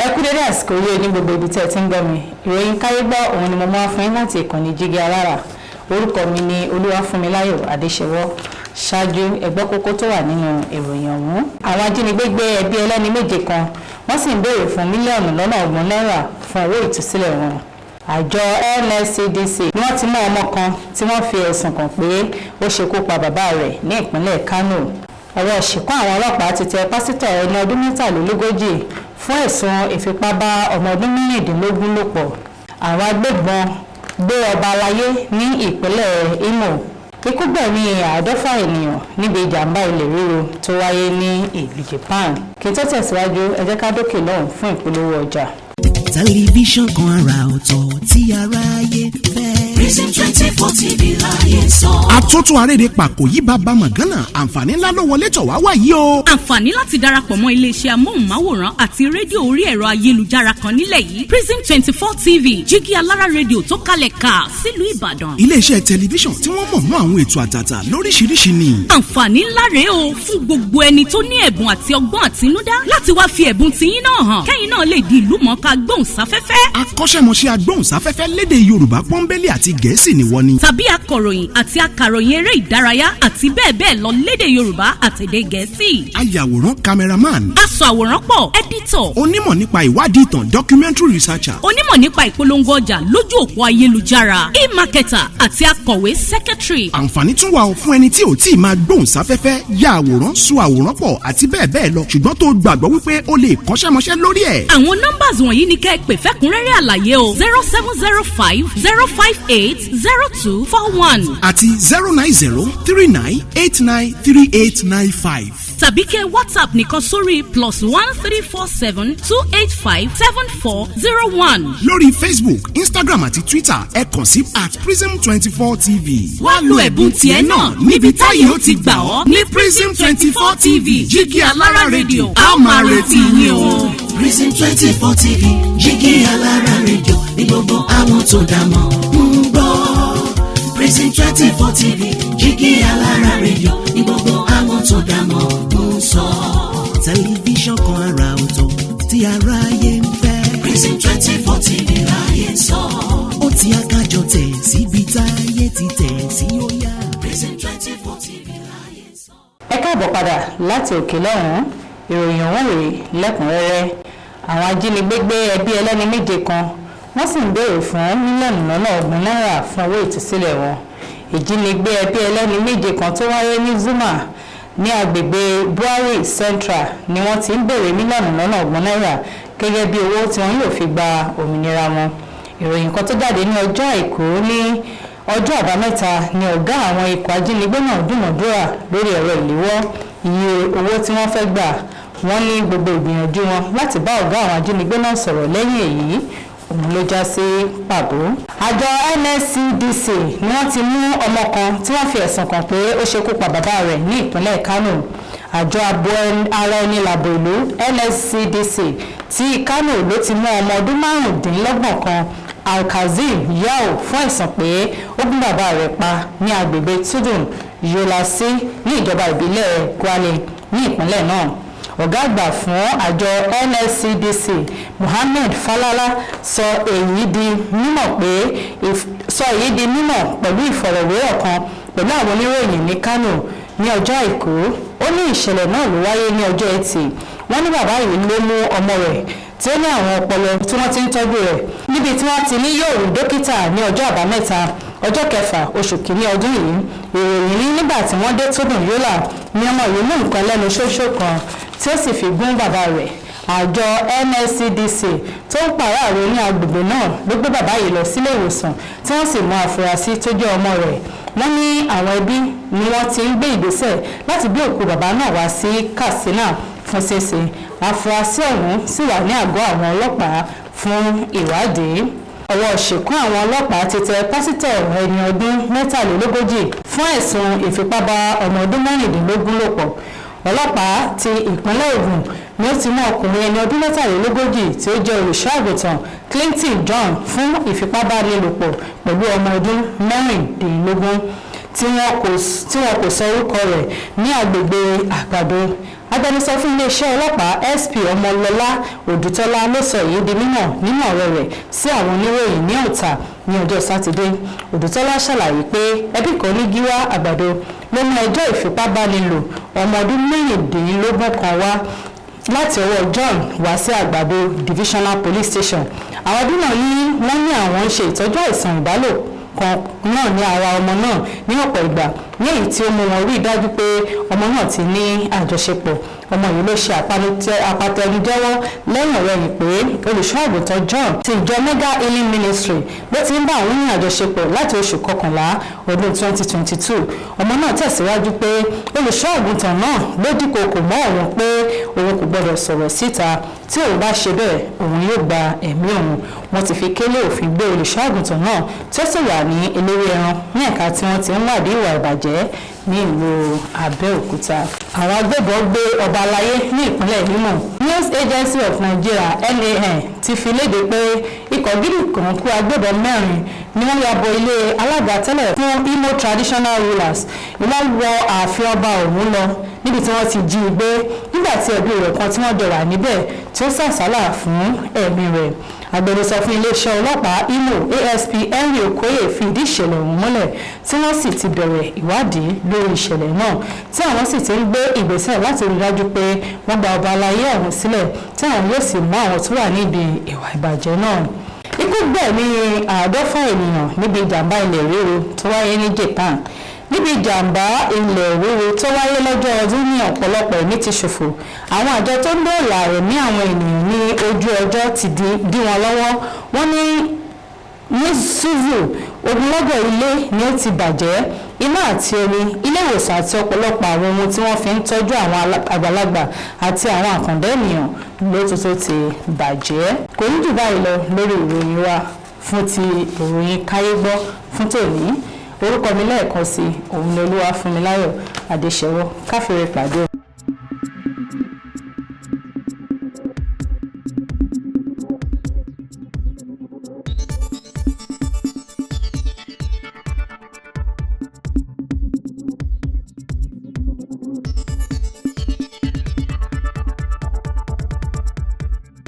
Ẹ kú dédé àsìkò yìí ní gbogbo ibi tí ẹ ti ń gbọ́ mi. Ìròyìn káyé gbọ́ òun ni mo máa fún yín láti ìkànnì Jígí Alára. Orúkọ mi ni Olúwafúnmiláyọ̀ Adéṣẹwọ́. Ṣáájú, ẹ gbọ́ kókó tó wà nínú ìròyìn ọ̀hún. Àwọn ajínigbé gbé ẹbí ẹlẹ́ni méje kan, wọ́n sì ń béèrè fún mílíọ̀nù lọ́nà 30 náírà fún owó ìtúsílẹ̀ wọn. Àjọ NSCDC ni wọ́n ti mú ọmọ kan tí wọ́n fi ẹ̀sùn kàn pé ó ṣekú pa bàbá rẹ̀ ní ìpínlẹ̀ Kánò. Ọwọ́ ṣìkún àwọn ọlọ́pàá ti tẹ pásítọ̀ ẹni ọdún 43 fún ẹ̀sùn ìfipá bá ọmọ ọdún 16 lò pọ̀. Àwọn agbébọn gbé ọba aláyé ní ìpínlẹ̀ Imo. Ikú gbẹ̀mí 50 ènìyàn níbi ìjàmbá ilẹ̀ ríru tó wáyé ní ìlú Japan. Kí n tó tẹ̀síwájú, ẹ jẹ́ ká dókè lọ́hùn fún ìpolówó ọjà. Tẹlifíṣàn kan àrà ọ̀tọ̀ tí aráyé fẹ́. Prism 24 TV láyé sọ. Àtúntò àrèrè pàkó yìí, bàbá mọ̀gánà, àǹfààní ńlá ló wọlé tọ̀ wá wá yìí o. Àǹfààní láti darapọ̀ mọ́ iléeṣẹ́ amóhùnmáwòrán àti rédíò orí ẹ̀rọ ayélujára kan nílẹ̀ yìí, Prism 24 TV, Jígí Alára Rédíò tó kalẹ̀ ká sílùú Ìbàdàn. Iléeṣẹ́ tẹlifíṣàn tí wọ́n mọ̀ mọ́ àwọn ètò àtàtà lóríṣiríṣi ni. Àǹfààní ńlá rèé o fún gbogbo ẹni tó ní ẹ̀bùn àti ọgbọ́n àtinúdá láti wá fi ẹ̀bùn tiyín náà hàn, kẹ́yìn náà lè di ìlú mọ̀ọ́ká gbóhùnsáfẹ́fẹ́. Akọ́ṣẹ́mọṣẹ́ agbóhùnsáfẹ́fẹ́ lédè Yorùbá pọ́nbélé àti Gẹ̀ẹ́sì ni wọ́n ni. Tàbí akọ̀ròyìn àti akàròyìn eré ìdárayá àti bẹ́ẹ̀ bẹ́ẹ̀ lọ lédè Yorùbá àtèdè Gẹ̀ẹ́sì. Ayàwòrán, cameraman. Aṣọ àwòrán pọ̀, editor. Onímọ̀ nípa ìwádìí ìtàn, documentary researcher. Onímọ̀ nípa ìpolongo ọjà lójú òpó ayélujára, e-marketer, àti akọ̀wé, secretary. Àǹfààní tún wà ó fún ẹni tí ò tí ì máa gbóhùnsáfẹ́fẹ́, ya àwòrán, so àwòrán pọ̀ àti bẹ́ẹ̀ bẹ́ẹ̀ lọ, ṣùgbọ́n tó gbàgbọ́ wípé ó lè kọ́ṣẹ́mọṣẹ́ lórí ẹ̀. Àwọn numbers wọ̀nyí ni kẹ́ ẹ pè fẹ́kúnrẹ́rẹ́ àlàyé o: 07050580241 àti 09039893895. Tàbí kẹ́ WhatsApp nìkan sórí +13472857401. Lórí Facebook, Instagram àti Twitter, ẹ kàn sí @prism24tv. Wá lo ẹ̀bùn tiẹ̀ náà níbi táyé ó ti gbà ọ́ ní Prism 24 TV, Jígí Alára Rédíò. A ó máa retí yín o. Prism 24 TV, Jígí Alára Rédíò ní gbogbo àwọn tó dá mọ̀ ń gbọ́. Prism 24 TV, Jígí Alára Rédíò ní gbogbo àwọn tó dá mọ̀ ń sọ. Tẹlifíṣàn kan àrà ọ̀tọ̀ tí aráyé ń fẹ́. Prism 24 TV láyé sọ. Ó ti akájọ tẹ̀ síbi táyé ti tẹ̀ sí, ó yá. Prism 24 TV láyé sọ. Ẹ káàbọ̀ padà láti òkè lọ́hùn-ún. Ìròyìn ọ̀hún rèé lẹ́kùnrẹ́rẹ́. Àwọn ajínigbé gbé ẹbí ẹlẹ́ni méje kan, wọ́n sì ń béèrè fún mílíọ̀nù lọ́nà 30 náírà fún owó ìtúsílẹ̀ wọn. Ìjínigbé ẹbí ẹlẹ́ni méje kan tó wáyé ní Zuma ní agbègbè Bwari Central ni wọ́n ti ń béèrè mílíọ̀nù lọ́nà 30 náírà gẹ́gẹ́ bí owó tí wọ́n yóò fi gba òmìnira wọn. Ìròyìn kan tó jáde ní ọjọ́ Àìkú ní ọjọ́ Àbámẹ́ta ni ọ̀gá àwọn ikọ̀ ajínigbé náà dúnàdúrà lórí ẹ̀rọ ìléwọ́ iye owó tí wọ́n fẹ́ gbà. Wọ́n ní gbogbo ìgbìyànjú wọn láti bá ọ̀gá àwọn ajínigbé náà sọ̀rọ̀ lẹ́yìn èyí òun ló já sí pàbó. Àjọ NSCDC ni wọ́n ti mú ọmọ kan tí wọ́n fi ẹ̀sùn kàn pé ó ṣekú pa bàbá rẹ̀ ní ìpínlẹ̀ Kánò. Àjọ ààbò ara ẹni làbò ìlú, NSCDC tí Kánò, ló ti mú ọmọ ọdún 25 kan, Alkazeem Yao, fún ẹ̀sùn pé ó gún bàbá rẹ̀ pa ní agbègbè Tudun Yolasi ní ìjọba ìbílẹ̀ Gwale ní ìpínlẹ̀ náà. Ọ̀gá àgbà fún àjọ NSCDC, Muhammed Falala, sọ èyí di mímọ̀ pẹ̀lú ìfọ̀rọ̀wérọ̀ kan pẹ̀lú àwọn oníròyìn ní Kánò ní ọjọ́ Àìkú. Ó ní ìṣẹ̀lẹ̀ náà ló wáyé ní ọjọ́ Ẹtì. Wọ́n ní bàbá yìí ló mú ọmọ rẹ̀ tí ó ní àwọn ọpọlọ tí wọ́n ti ń tọ́jú rẹ̀ níbi tí wọ́n ti ní yóò rí dókítà ní ọjọ́ Àbámẹ́ta, ọjọ́ 6 oṣù 1 ọdún yìí. Ìròyìn ní nígbà tí wọ́n dé Tudun Yola ní ọmọ yìí mú nǹkan lẹ́nu ṣóṣó kan tí ó sì fi gún bàbá rẹ̀. Àjọ NSCDC tó ń pàráàrò ní agbègbè náà ló gbé bàbá yìí lọ sílé ìwòsàn, tí wọ́n sì mú àfúrásì tó jẹ́ ọmọ rẹ̀. Wọ́n ní àwọn ẹbí ni wọ́n ti ń gbé ìgbésẹ̀ láti gbé òkú bàbá náà wá sí Katsina fún ṣíṣe. Àfúrásì ọ̀hún sì wà ní àgọ́ àwọn ọlọ́pàá fún ìwádìí. Ọwọ́ ṣìkún àwọn ọlọ́pàá ti tẹ pásítọ̀ ẹni ọdún 43 fún ẹ̀sùn ìfipábá ọmọ ọdún 16 lò pọ̀. Ọlọ́pàá ti ìpínlẹ̀ Ògùn ni ó ti mú ọkùnrin ẹni ọdún 43 tí ó jẹ́ olùṣọ́-àgùntàn Clinton John fún ìfipábánilòpọ̀ pẹ̀lú ọmọ ọdún 16. tí wọn kò sọ orúkọ rẹ̀ ní agbègbè Àgbàdo. Agbẹnusọ fún iléeṣẹ́ ọlọ́pàá SP Ọmọlọ́lá Òdùtọ́lá ló sọ èyí di mímọ̀ nínú ọ̀rọ̀ rẹ̀ sí àwọn oníròyìn ní Ọ̀tà ní ọjọ́ Sátidé. Òdùtọ́lá ṣàlàyé pé ẹbí kan ní Gíwá Àgbàdo ló mú ẹjọ́ ìfipábánilò ọmọ ọdún 16 kan wá láti ọwọ́ John wá sí Àgbàdo Divisional Police Station. Àwọn ẹbí náà ní wọ́n ní àwọn ń ṣe ìtọ́jú àìsàn ìbálò kan náà ní ara ọmọ náà ní ọ̀pọ̀ ìgbà, ní èyí tí ó mú wọn rí dájú pé ọmọ náà ti ní àjọṣepọ̀. Ọmọ yìí ló ṣe àpatẹnujẹ́wọ́ lẹ́yìn ọ̀rẹ́yìn pé olùṣọ́ àgùntàn John ti ìjọ Mega Healing Ministry ló ti ń bá òun ní àjọṣepọ̀ láti oṣù kọkànlá ọdún 2022. Ọmọ náà tẹ̀síwájú pé olùṣọ́ àgùntàn náà ló dúnkokò mọ́ òun pé òun kò gbọdọ̀ sọ̀rọ̀ síta, tí òun bá ṣe bẹ́ẹ̀ òun yóò gba ẹ̀mí òun. Wọ́n ti fi kélé òfin gbé olùṣọ́ àgùntàn náà tí ó sì wà ní eléwé ẹran ní ẹ̀ka tí wọ́n ti ń wádìí ìwà ìbàjẹ́ ní ìlú Abẹ́òkúta. Àwọn agbébọn gbé ọba aláyé ní ìpínlẹ̀ Imo. News Agency of Nigeria NAN ti fi léde pé ikọ̀ gidi kan kú agbébọn 4 ni wọ́n ya bo ilé alága tẹ́lẹ̀ fún Imo Traditional Rulers. Wọ́n wọ ààfin ọba ọ̀hún lọ níbi tí wọ́n ti jí i gbé nígbà tí ẹbí rẹ̀ kan tí wọ́n jọ wà níbẹ̀ tí ó sàsálà fún ẹ̀mí rẹ̀. Agbẹnusọ fún iléeṣẹ́ ọlọ́pàá Imo ASP Henry Okoye fi ìdí ìṣẹ̀lẹ̀ ọ̀hún múlẹ̀ tí wọ́n sì ti bẹ̀rẹ̀ ìwádìí lórí ìṣẹ̀lẹ̀ náà, tí àwọn sì ti ń gbé ìgbésẹ̀ láti rí dájú pé wọ́n gba ọba aláyé ọ̀hún sílẹ̀, tí àwọn yóò sì mú àwọn tó wà níbi ìwà ìbàjẹ́ náà. Ikú gbẹ̀mí 50 ènìyàn níbi ìjàmbá ilẹ̀ ríru tó wáyé ní Japan. Níbi ìjàmbá ilẹ̀ ríru tó wáyé lọ́jọ́ ọdún ní ọ̀pọ̀lọpọ̀ ẹ̀mí ti ṣòfò. Àwọn àjọ tó ń dóòlà ẹ̀mí àwọn ènìyàn ní ojú ọjọ́ ti dí wọn lọ́wọ́. Wọ́n ní Suzu ogunlọ́gọ̀ ilé ni ó ti bàjẹ́, iná àti omi, ilé ìwòsàn àti ọ̀pọ̀lọpọ̀ àwọn ohun tí wọ́n fi ń tọ́jú àwọn àgbàlagbà àti àwọn àkàndá ènìyàn ló tuntun ti bàjẹ́. Kò ní jù báyìí lọ lórí ìròyìn wa fún ti ìròyìn Káyé Gbọ́ fún tòní. Orúkọ mi lẹ́ẹ̀kan sí òun ni Olúwafúnmiláyọ̀ Adéṣẹwọ́. Káfíńrè pàdé.